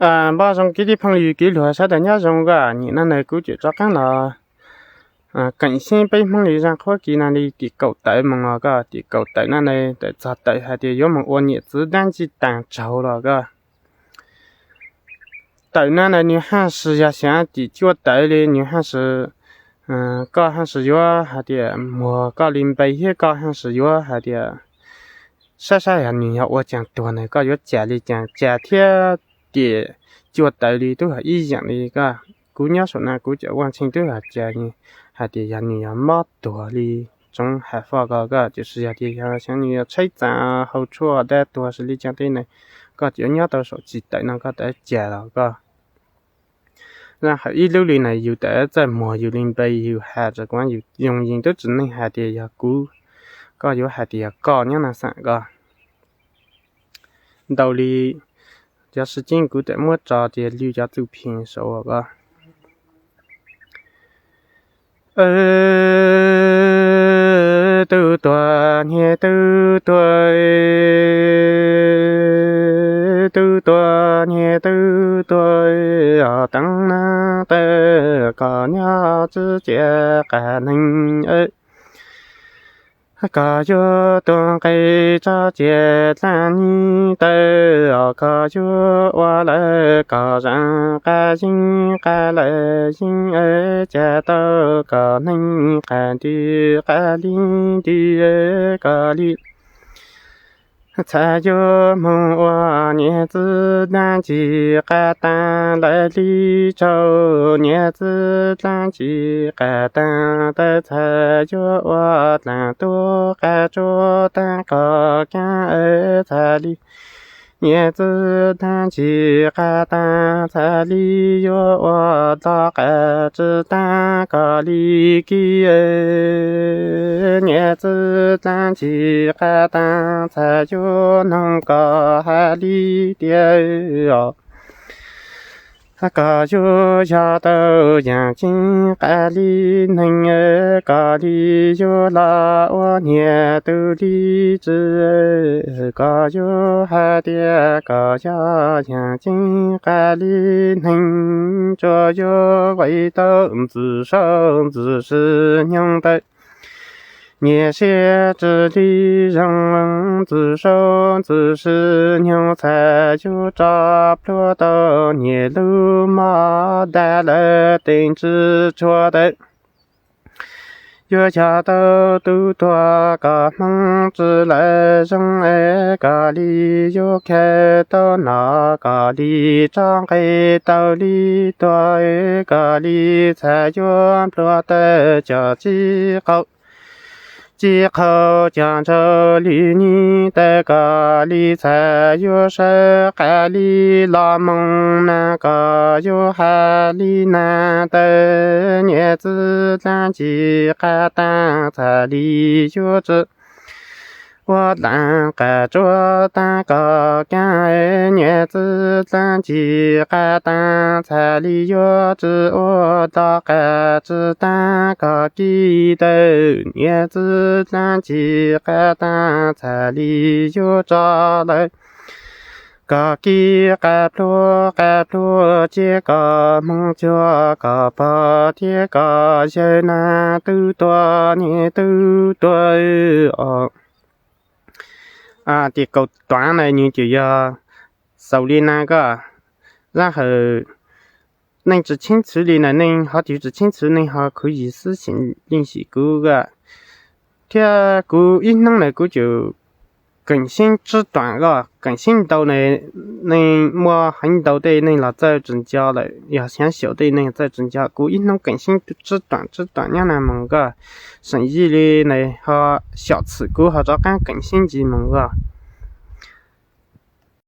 Npaj zoo kwv tij phooj ywg kwv luag sawv daws nyob zoo koj. Nim no na kuv tseem rov qeeb los keem xeeb peb Hmoob li zaj qhuab kis no li tim kaum tawm moog os koj. Tim kaum tawm no na tawm txog tawm hais tias yuav moog ua niam txiv dab tsi taag tsaug los koj. Tawm no na nwg haj sis yog xaav tim cuaj tawm li, nwg haj sis koj haj sis yuav hais tias muag koj li npe thiab koj haj sis yuav hais tias saib saib yog nwg yog ua caag tuag na koj yuav cas li cas, cas thiab tim cuaj tawm li tub yog ib yaam li koj. Kuv nyob saum no kuv cov ua ntseeg tub yog cas hais tias yog nwg yog mob tuag li tsoov hais foj ko koj, tiam sis yog tias yog xaav nwg yog tshaib txav hau tshuaj dab tuag sis li caag tej na, koj yuav nyob tau saum tsis tawm no koj tawm cas los koj. Zaj hawm ib lub li na yug tawm txawj muag yug li npe yug has tsa kuv yug yoog yeeg tub tsi neeg hais tias yog kuv, koj yuav hais tias yog koj nyob no xaam koj. Ntau li cov sib ceeb kuv tawm muab tso tias lwj cov txuj pheej saud koj. Tub tuag niag tub tuag, tub tuag niag tub tuag, teev neeg tawm koj nyob tsi cia qas neeg. Koj yuav tuag nqe tso cia dlaab nib taw, koj yuav ua lawm koj zaam qas yeeb qas lawm yeeb, ca tau koj neeg qas nti qas li nti koj li. Txhaj yuav moog ua niam txiv dlaab tsi qas taag lawm li tsaug, niam txiv dlaab tsi qas taag tawm, txhaj yuav ua dlaag tub qas tsuag taag koj kaab txhaj li. Niam txiv dlaab tsi qas taag txhaj li yuav ua dlaag qas tsi taag koj li kib. Niam txiv dlaab tsi qas taag txhaj yuav noog koj has li tias os, koj yuav yog tau yaam ceeb qas li neeg, koj li yuav los ua niam tub li txiv. Koj yuav has tias koj yog yaam ceeb qas li neeg, tsuas yuav vaim tau ntxim saub ntxim sis nyoog tawm. Nyias siab tsi li zoo, ntxim saub ntxim sis nyoog txhaj yuav tso plhuav tau nyias lub mob dag lawm teem tsi tshua tawm. Yuav yog tau tub tuag koj hmoov tsi lawm zoo, koj li yuav khaws tau nom, koj li tso nqe tau li tuag, koj li txhaj yuav nplua tawm cov txiv qaub, txiv qaub cov ntsauj li nib taw, koj li txhaj yuav sawv qas li los moog na, koj yuav has li na tawm. Niam txiv dlaab tsi qas taag txhaj li yuav tsi ua dlaag qas tsuag taag koj kaab. Niam txiv dlaab tsi qas taag txhaj li yuav tsi ua dlaag qas tsi taag koj kib tawm. Niam txiv dlaab tsi qas taag txhaj li yuav tso lawm koj kib qas plhuav qas plhuav, cia koj moog cuag koj pog thiab koj yawg na, tub tuag niag tub tuag. Tim kaum tuav na nws tseem yog xaus li na koj. Zaj hawm neeg tsi tsheeb txhwv li na, neeg ho twv tsi tsheeb txhwv, neeg ho khuv yim xwb xeem leej xim kuv koj. Thiab kuv ib hnub na kuv tseem keem xeeb tsib tuam koj, keem xeeb ntau na, neeg muaj heev ntau tej neeg los txawj tsis nco lawm, yog xyaav xyaum tej neeg txawj tsis nco. Kuv ib hnub keem xeeb tsib tuam tsib tuam nyob na moog koj, seem yij li na ho xyaum txhwm kuv ho rov qaab keem xeeb ntsis moog koj.